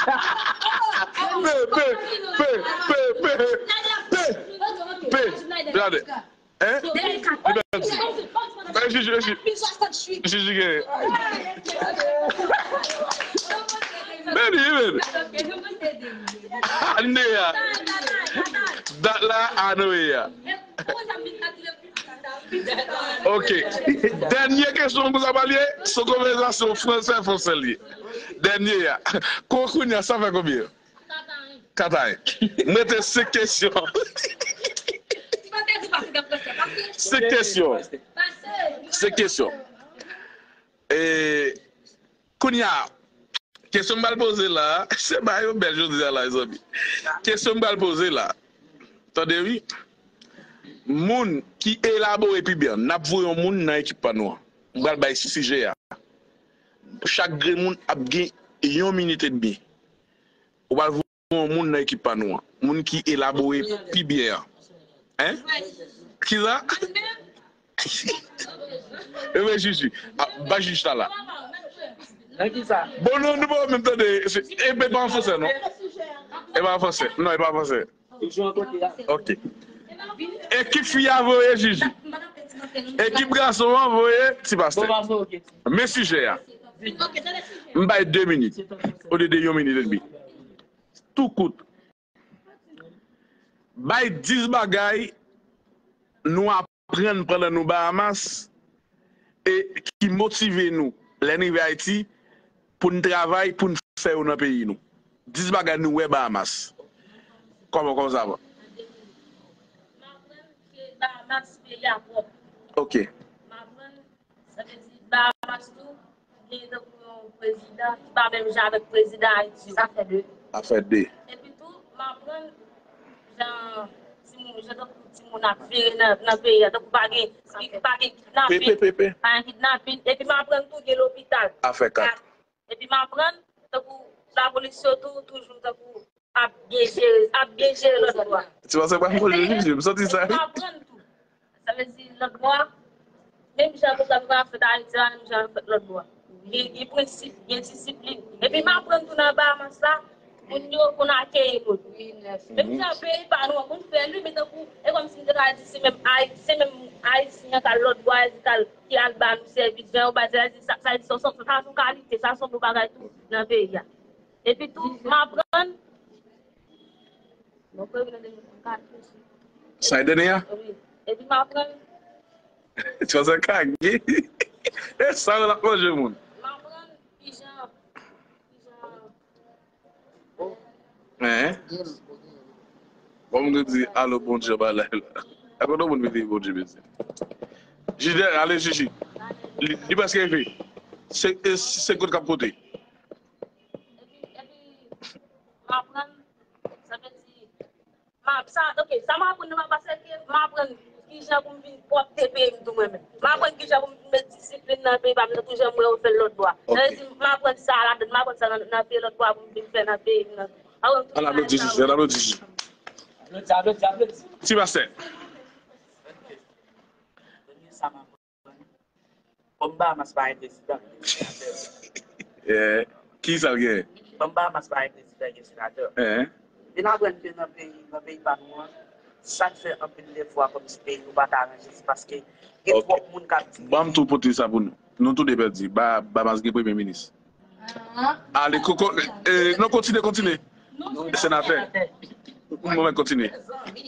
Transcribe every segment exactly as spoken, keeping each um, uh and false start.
Pe, pe, pe, pe, pe, pe, pe, pe, gade. Hein? Li pèdi. Bay jiji, jiji. Jiji genyen. Beni, beni. Ane a. Dat la, ane a. Ok. Dènye kesyon pou sa pral ye, se yon konvèsasyon fransè, fransè li ye. Dènye a. Ko kounye a, sa fè konbyen? Katay. M rete senk kesyon. Senk kesyon. Senk kesyon. E, kounye a, kesyon m pral poze la, se bagay yo bèl jodi a la, mezanmi. Kesyon m pral poze la, tande wi, moun ki elabore pi byen, n ap voye yon moun nan ekip pa nou an. M pral bay sijè a. Chak grenn moun ap gen yon minit edmi. Ou pral voye yon moun nan ekip pa nou an. Moun ki elabore pi byen an. Hein? Kisa? Ewe jiji. Ah, ba jij la la. Nan kisa? Bon, non, nou pa menm tande. Se- E pa an fransè, non? E pa an fransè. Non, e pa an fransè. Ok. Ekip fi a voye jiji. Ekip gason an voye ti pastè. Men sijè a. M bay de minit. Olye de yon minit edmi. Tou kout. Bay dis bagay nou aprann pandan nou Bahamas e ki motive nou lè n rive Ayiti pou n travay, pou n fè yo nan peyi nou. Dis bagay nou wè Bahamas. Kòman, kòman sa va? M aprann ke Bahamas peyi a pwòp. Ok. M aprann Sa vle di Bahamas tou gen tankou yon prezidan ki pa menm jan avèk prezidan Ayiti yo. Sa fè de. Sa fè de. Epi tou, m aprann jan timoun, jan tankou timoun ap vire nan, nan peyi a, tankou pa gen, pa gen kidnapin, pa gen kidnapin. Epi m aprann tou gen lopital. Sa fè kat. Epi m aprann tankou lapolis yo tou, toujou tankou ap byen jere, ap byen jere lòt bò a. Ti pastè pa fò jije, m santi sa. M aprann tou. Sa vle di lòt bò a, menm jan pwogram nan ap fèt Ayiti la, menm jan ap fèt lòt bò a. Gen, gen prensip, gen disiplin. Epi m aprann tou nan Bahamas la, moun yo konn akeyi moun. Menm jan peyi pa nou an konn fè li, men tankou, e kòmsi m te ka di se menm Ay-, se menm Ayisyen an k al lòt bò a, ki al, ki al ba nou sèvis, jan yo ba, sa vle di sa, sa vle di sa, sa, sa se yon kalite, sa se yon bon bagay tou nan peyi a. Epi tou, m aprann. Mwen premye nan de mil vennkat. Sa e dènye a? Wi. Epi m aprann. Ti pastè kage. E sa yo l ap manje moun. M aprann kijan, kijan. Hein? Bon, m te di, alo, Bondye, ba la, la. Akote moun vin di Bondye, mezi. Jide, ale, jiji. Li, li prèske rive. Se, e, se kote k ap kote. Epi, epi, m aprann, sa vle di, m ap, sa, ok, sa m aprann nan pase ke m aprann kijan pou m vin pwòpte peyi m tou mwen menm. M aprann kijan pou m vin met disiplin nan peyi pa m nan tou jan m wè yo fè l lòt bò a. Sa vle di, m aprann sa ladan, m aprann sa nan, nan peyi lòt bò a pou m vin fè nan peyi m nan. An aplodi Jezi, an aplodi Jezi. Aplodi, aplodi, aplodi. Ti pastè. Kòm Bahamas pa gen prezidan, gen senatè. Eh, ki sa l gen? Kòm Bahamas pa gen prezidan, gen senatè. Eh. Vin aprann ke nan peyi, nan peyi pa nou an, sa k fè anpil de fwa kòmsi peyi nou pa ka ranje, se paske gen twòp moun k ap dirije. Ban m tou pote sa pou nou. Nou tou de pèdi. Ba, Bahamas gen premye minis. Ale, koko, eh, non, kontinye, kontinye. Senatè. Mwen kontinye.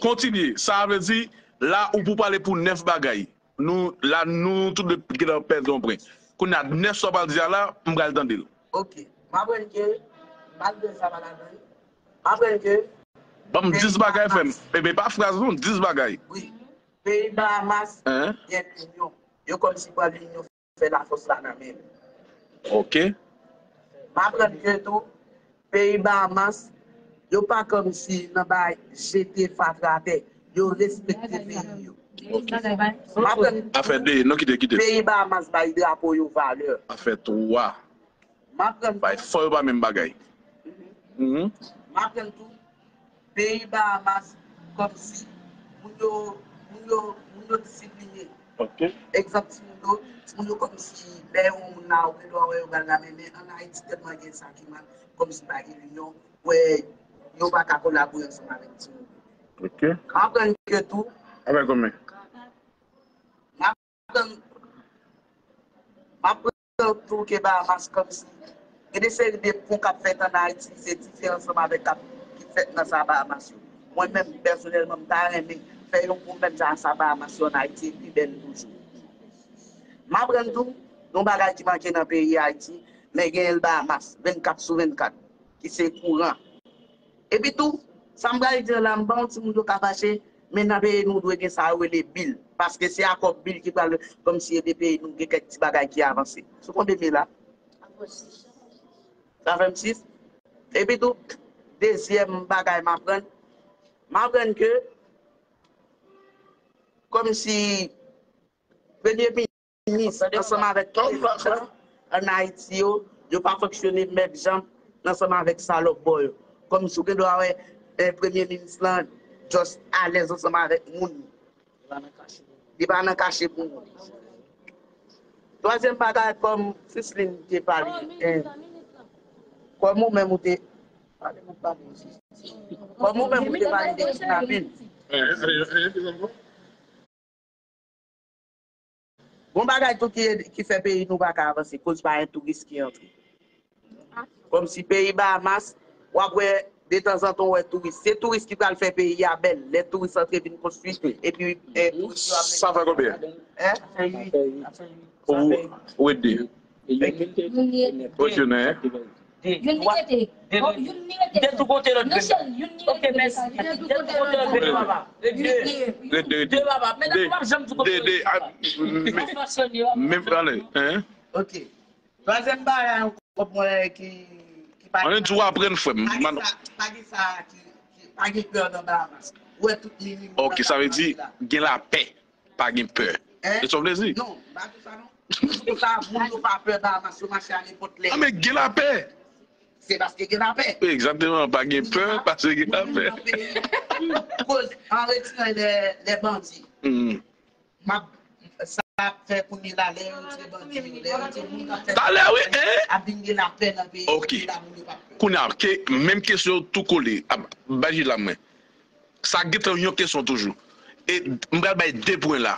Kontinye. Sa vle di, la, ou pou pale pou nèf bagay. Nou, la, nou tout de gentan pèdi yon pwen. Kounye a, nèf sa w pral di a la, m pral tande l. Ok. M aprann ke, malgre sa pa ladan l, m aprann ke. Ban m dis bagay, frè m. Ebyen, pa fraz, non, dis bagay. Wi. Peyi Bahamas gen linyon. Yo kòmsi pran linyon fè lafòs la nan men l. Ok. M aprann ke tou, peyi Bahamas, yo pa kòmsi nan bay jete fatra atè, yo respekte peyi yo. Ok. M aprann afè de, non, kite, kite. Peyi Bahamas bay drapo yo valè. Afè twa. M aprann bay fò yo pa menm bagay. Mhm. M aprann tou, peyi Bahamas, kòmsi moun yo, moun yo, moun yo disipline. Ok. Egzanp, timoun yo, timoun yo kòmsi lè yon moun la, ou gen dwa wè yo pral la, men, men ann Ayiti tèlman gen sa ki mal, kòmsi pa gen linyon, wè yo pa ka kolabore ansanm avèk timoun yo. Ok. M aprann ke tou. Avèk kòman? M aprann, m aprann tou ke Bahamas kòmsi gen de seri de pon k ap fèt ann Ayiti, se diferan ansanm avèk k ap, ki fèt nan sa Bahamas yo. Mwen menm, pèsonèlman, m ta renmen fè yon pon menm jan sa Bahamas yo ann Ayiti, e pi bèl toujou. M aprann tou, yon bagay ki manke nan peyi Ayiti, men genyen l Bahamas, vennkat sou vennkat, ki se kouran. Epi tou, sa m pral di an la, m pa yon timoun yo ka fache, men nan peyi nou dwe gen sa yo rele bil. Paske se akò bil ki pral kòmsi ede peyi nou gen kèk ti bagay ki avanse. Sou konbyen bil la? Sa fè m sis. Epi tou, dezyèm bagay m aprann, m aprann ke kòmsi premye minis ansanm avèk tout moun ann Ayiti yo, yo pa fonksyone menm jan ansanm avèk salòp bò yo. Kòmsi w gen dwa wè, eh, premye minis lan just alèz ansanm avèk moun. Li pa nan kache pou moun. Twazyèm bagay, kòm Sislin te pale, eh, kòm ou menm ou te, kòm ou menm ou te pale de kidnapin. Gon bagay tou ki, ki fè peyi nou pa ka avanse, koz pa gen touris ki antre. Kòmsi peyi Bahamas, w ap wè, detanzantan w wè touris. Se touris ki pral fè peyi a bèl. Lè touris antre vin konstwi, epi, eh, touris yo ap... Sa fè konbyen? Hein? Ou, ou ede. Oke, non, hein? Youn li rete. Bon, youn li rete. De tou kote lòt vini. Ok, mèsi. De tou kote lòt vini, papa. De, de, de, papa. Medam, nou p ap janm tou kote lòt vini. Menm, ale, hein? Ok. Twazyèm bagay ankò mwen ki, ki pa... Ann di w aprann, frè m. Pa gen sa, pa gen sa ki, ki, pa gen pè nan Bahamas. Ou wè tout minimòm... Ok, sa vle di gen lapè. Pa gen pè. Hein? Se sa w vle di? Non, m pa di sa non. Pou sa, moun yo pa pè Bahamas, yo mache a nenpòt lè. Ah, men gen lapè. Se paske gen lapè. Egzakteman, pa gen pè, paske gen lapè. Koz, an retiran lè, lè bandi. M ap, sa ap fè kounye la, lè yo retire bandi yo, lè yo retire moun k ap fè... Talè, wi, hein? Ap vin gen lapè nan peyi, ok. Kounye la, moun yo pa pè. Kounye a, ke, menm kesyon tou kole, ap, bay jij la mwen. Sa gentan yon kesyon toujou. E m pral bay de pwen la.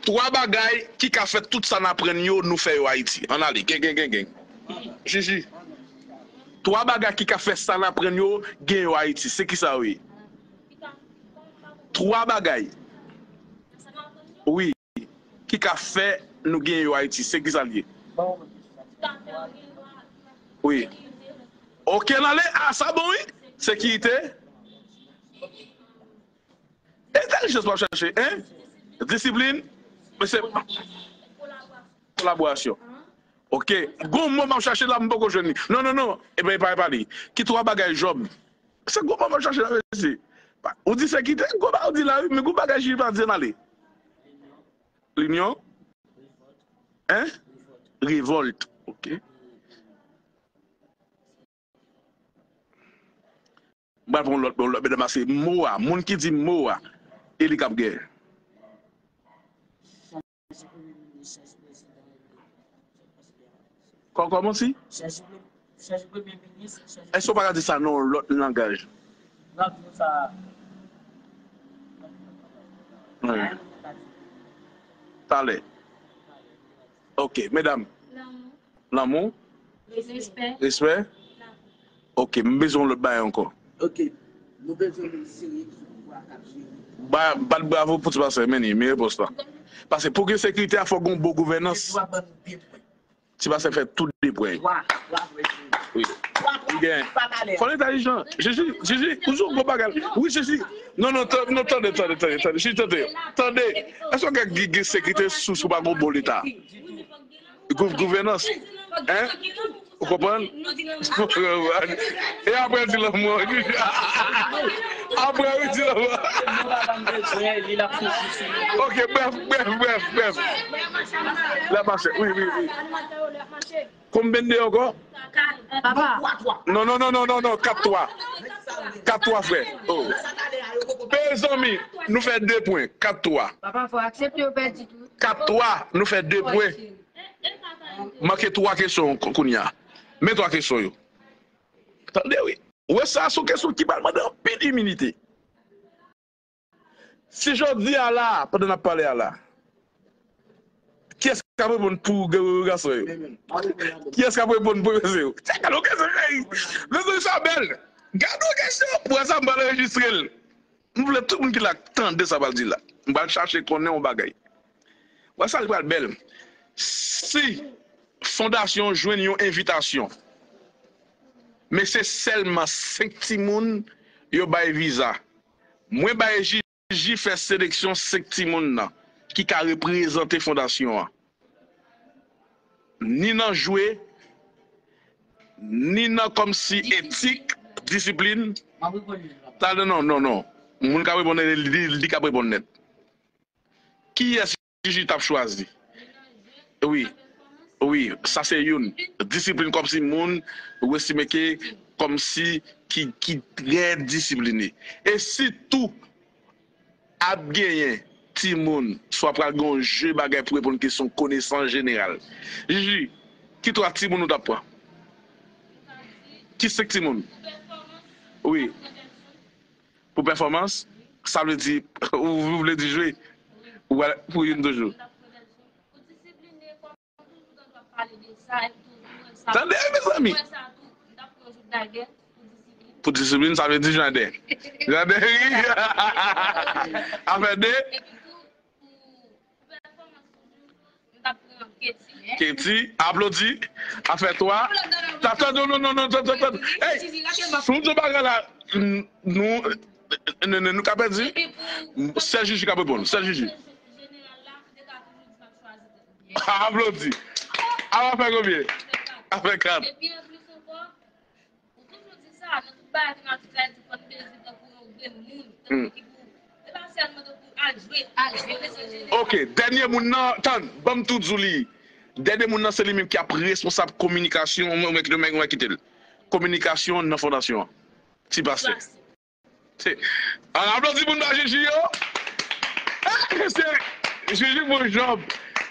Twa bagay ki ka fè tout sa n aprann yo, nou fè yo Ayiti. Ann ale, gen, gen, gen, gen. Jiji. Twa bagay ki ka fè sa n aprann yo, gen yo Ayiti. Se ki sa yo ye? Twa bagay. Wi. Ki ka fè nou gen yo Ayiti. Se ki sa l ye? Wi. Ok, ann ale. Ah, sa bon, wi. Sekirite. Entèlijans m ap chache, hein? Disiplin? Men se kolaborasyon. Ok. Gon mo m ap chache la, m poko jwenn li. Non, non, non. Ebyen, e pa, e pa li. Ki twa bagay Jòb? Se gon mo m ap chache la, mesye. Ou di sekirite, gon bagay ou di la, wi, men gon bagay jij pa di, ann ale. Linyon? Hein? Revòlt. Ok. M pral pran yon lòt, yon lòt medam, se mo a. Moun ki di mo a, e li k ap gen. Kò-, kòman si? Èske w pa ka di sa nan yon lòt langaj? Wi. Talè. Ok, medam. Lanmou. Respè. Respè. Ok, m bezwen yon lòt bagay ankò. Ok. Nou bezwen moun serye ki sou pouvwa k ap jere. Ba, bat bravo pou ti pastè, men li, men repons la. Paske pou gen sekirite a, fòk gen yon bon gouvènans. Ti pastè fè tout de pwen. Wi. Li gen. Fò l entèlijan. Jezi, Jezi, ou sou gwo bagay. Wi, Jezi. Non, non, tan-, non, tande, tande, tande, tande. Jezi, tande. Tande. Èske w ka gen, gen sekirite sou, sou pa gen bon leta? Gou-, gouvènans. Hein? Ou konprann? E apre di lanmou. Apre wi di lanmou. Ok, brèf, brèf, brèf, brèf. L ap mache. Wi, wi, wi. Konbyen de ankò? Papa. Non, non, non, non, non, non, kat twa. Kat twa, frè. Oh. Mezanmi, nou fè de pwen. Kat twa. Papa, fò aksepte yo pèdi tou. kat twa, nou fè de pwen. Manke twa kesyon kou- kounye a. Men twa kesyon yo. Tande wi. Ou wè sa se yon kesyon ki pral mande anpil imilite. Si jodi a la, pandan n ap pale a la, kiyès k ap reponn pou ga- gason yo? Kiyès k ap reponn pou mesye yo? Tchèk, gade yon kesyon, cheri. Mesye sa bèl. Gade yon kesyon. Pou sa, m pral anrejistre l. M vle tout moun ki la tande sa m pral di la. M pral chache konnen yon bagay. Wè sa li pral bèl. Si fondasyon jwenn yon envitasyon, men se sèlman senk timoun yo bay viza, mwen bay Jiji fè seleksyon senk timoun nan ki ka reprezante fondasyon an. Ni nan jwe, ni nan kòmsi etik, disiplin. Talè non, non, non. Moun k ap reponn li, li, li k ap reponn nèt. Kiyès Jiji t ap chwazi? Wi. Wi, sa se youn. Disiplin kòmsi moun ou estime ke kòmsi ki, ki trè disipline. E sitou ap genyen timoun, swa pral gen yon je bagay pou reponn kesyon konesans jeneral. Jiji, ki twa timoun ou t ap pran? Ki senk timoun? Wi. Pou pèfòmans, sa vle di, ou, ou vle di jwe? Ou pral pou youn toujou? Tande, mezanmi. Pou disiplin, sa vle di Jandè. Jandè ri. Afè de. Keti, aplodi. Afè twa. Tata, non, non, non, non, tata, tata. Hey, sou yon bagay la, n- nou, n- n- nou ka pèdi. Sèl Jiji k ap reponn. Sèl Jiji. Aplodi. Afè konbyen? Afè kat. Ou toujou di sa, nan tout bagay ki nan tout la, di konn bezwen tankou yon grenn moun, tankou ki pou, se pa sèlman tankou al jwe, al jwe, men se jeneral. Ok, dènye moun nan, tann, ban m tou di w li. Dènye moun nan, se li menm ki ap responsab kominikasyon, mwen, mwen, mwen, mwen kite l. Kominikasyon nan fondasyon an. Ti pastè. An aplodi moun ba Jiji yo. Ah, mesye, Jiji pou Job.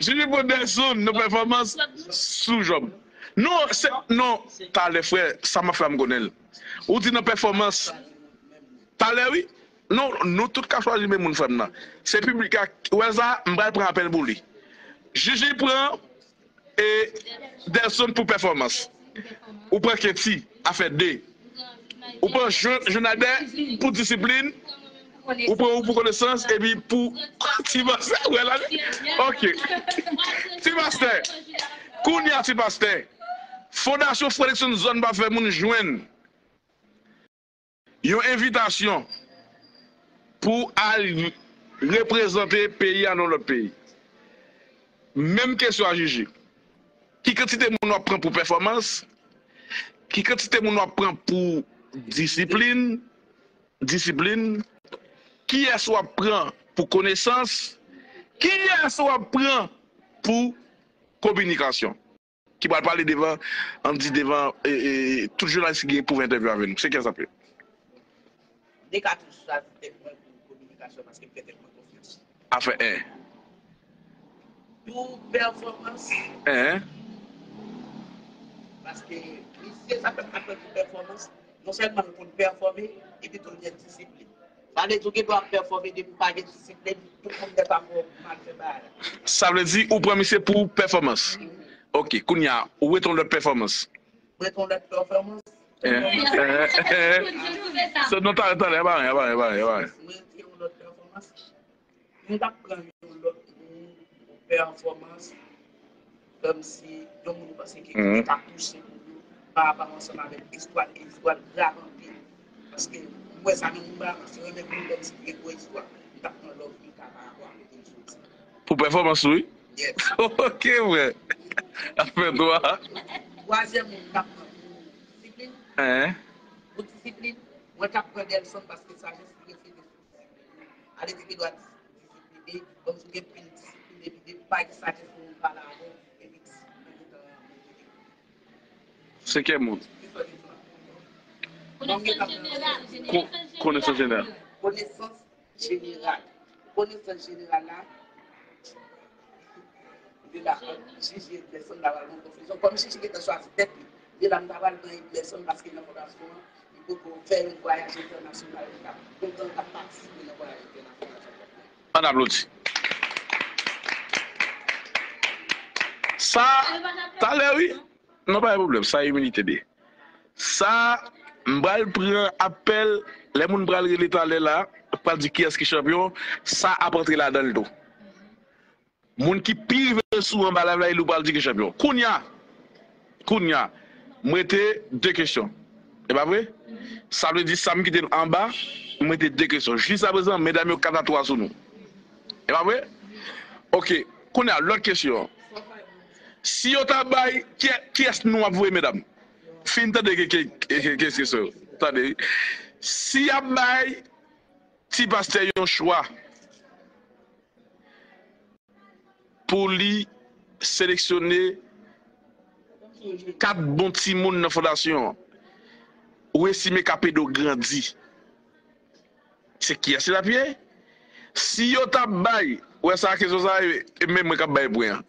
Jiji pou Delson nan pèfòmans sou Job. Non, se, non, talè frè, sa m ap fè a m konnen l. Ou di nan pèfòmans. Talè wi. Non, nou tout ka chwazi men moun frè m nan. Se piblik la, ou wè sa, m pral pran apèl pou li. Jiji pran e Delson pou pèfòmans. Ou pran Keti, afè de. Ou pran Jon- Jonadè pou disiplin. Ou pran ou pou konesans, epi pou ti pastè. Wè la. Ok. Ti pastè. Kounye a, ti pastè. Fondasyon Frederickson Zòn pa fè moun jwenn yon envitasyon pou al reprezante peyi a nan lòt peyi. Menm kesyon a Jiji. Ki kantite moun w ap pran pou pèfòmans? Ki kantite moun w ap pran pou disiplin? Disiplin? Kiyès w ap pran pou konesans? Kiyès w ap pran pou kominikasyon? Ki pral pale devan, ann di devan, e, e, tout jounalis ki gen pou fè entèvyou avè nou. Se kiyès ap ye? M te ka toujou chwazi tèt mwen pou kominikasyon paske m fè tèt mwen konfyans. Afè en. Pou pèfòmans. En. Paske misye sa fè m aprann pou pèfòmans. Non sèlman l konn pèfòme, epi tou l gen disiplin. Sa vle di w gen dwa ap pèfòme depi w pa gen disiplin, tout moun nèt ap wè w mal fè bagay la. Sa vle di ou pran misye pou pèfòmans. Ok, kounye a, ou wete yon lòt pèfòmans. Mwen wete yon lòt pèfòmans. Eh, eh, eh. So, non, talè, talè, e pa anyen, e pa anyen, e pa anyen, e pa anyen. Mwen wete yon lòt pèfòmans. Nou t ap pran yon lòt moun pou pèfòmans, kòmsi yon moun ou panse ki, ki ka pouse moun yo pa rapò ansanm avèk istwa l, e istwa l grav anpil. Paske m wè sa nan moun pa, paske renmen moun kòmsi gen gwo istwa. M t ap pran Love Mika pa rapò a kote l soti. Pou pèfòmans ou, wi? Yes. Ok, frè. Afè twa. Twazyèm moun m t ap pran pou disiplin. Hein? Pou disiplin, mwen t ap pran Delson paske sajès li reflete sou disiplin. Ale di ki dwa disiplin, kòmsi w gen pil disiplin, epi depi pa gen sajès pou moun pale avè w, epi disiplin ou gentan mouri. Senkyèm moun. Ki sa w di la? Konesans jeneral. Ko- konesans jeneral. Konesans jeneral. Konesans jeneral la, Dela ant Jiji e Edlerson ta pral gen konfizyon. Kòm Jiji gentan chwazi tèt li, Dela ta pral pran Edlerson paske nan fondasyon an, li poko fè yon vwayaj entènasyonal, li t ap kontan, l t ap patisipe nan vwayaj entènasyonal sa l t ap fè. Ann aplodi. Sa, talè, wi. Non, pa gen pwoblèm. Sa, imilite de. Sa, m pral pran apèl. Lè moun pral rele talè la, pral di kiyès ki chanpyon, sa ap antre ladan l tou. Moun ki pi rive sou anba live la, e li w pral di ki chanpyon. Kounya, kounya, m rete de kesyon. E pa vre? Sa vle di, sa m kite anba, m rete de kesyon. Jiskaprezan, medam yo kat a twa sou nou. E pa vre? Oke, kounya, lòt kesyon. Si yo ta bay, ki, kiyès nou ap voye, medam? Fin tande ke, ke, ke, ke, kesyon yo. Tande, wi. Si y ap bay ti pastè yon chwa, pou li seleksyone kat bon timoun nan fondasyon an, ou estime k ap ede w grandi. Se kiyès li t ap ye? Si yo t ap bay, ou wè sa kesyon sa, e, e menm mwen k ap bay pwen an.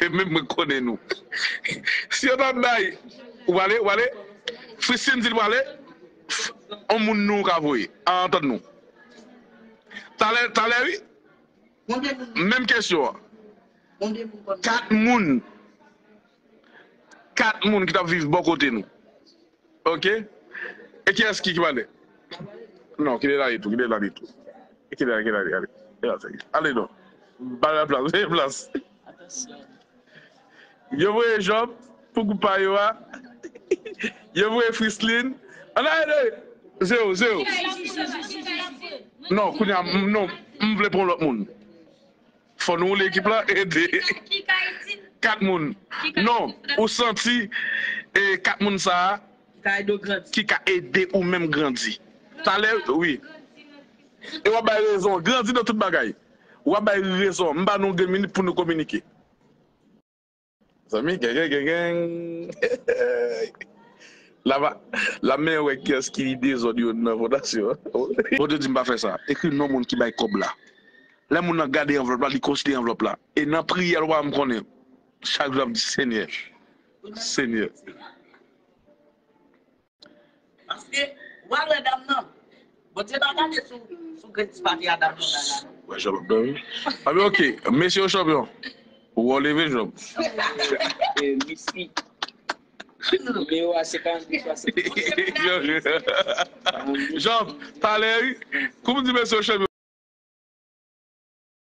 E menm mwen konnen nou. Si yo t ap bay, ou pale, ou pale, Fristin di l pale, on moun nou ka voye, an antann nou. Talè, talè, wi. Konbyen moun? Menm kesyon an. Konbyen moun konn? Kat moun. Kat moun ki t ap viv bò kote nou. Oke? E kiyès ki, ki pale? Non, kite l ale tou, kite l ale tou. Kite l ale, kite l ale, ale. Ale non. Ba l plas, ba l plas. Yo voye Job pou gwoup pa yo a. Yo voye Frislin. Ann ale de. Zewo, zewo. Non, kounye a, m, non, m vle pran lòt moun. Fò nou woule ekip la, ede. Kat moun. Non, ou santi, e, kat moun sa a ki ka ede w grandi, ki ka ede ou menm grandi. Talè, wi. E w ap bay rezon. Grandi nan tout bagay. W ap bay rezon. M ba nou de minit pou nou kominike. Zanmi, gen, gen, gen, gen. La va, la men wè kiyès ki dezòd yo nan fondasyon an. Bondye di m pa fè sa. Ekri non moun ki bay kòb la. Lè moun nan gade anvlòp la, li konsidere anvlòp la. E nan priyè l, wa m konnen. Chak jou ap di, Senyè, Senyè. Paske, w al wè dam nan. Bondye pa gade sou, sou grenn ti papye a dam nan bay la, non. Wè, Job ap dòmi. Anben, oke. Mesye yo chanpyon. Ou wè w leve, Job. Eh, Missy. Nimewo a se karannde swasannde. Job, talè, wi. Kòm di mesye yo chanpyon.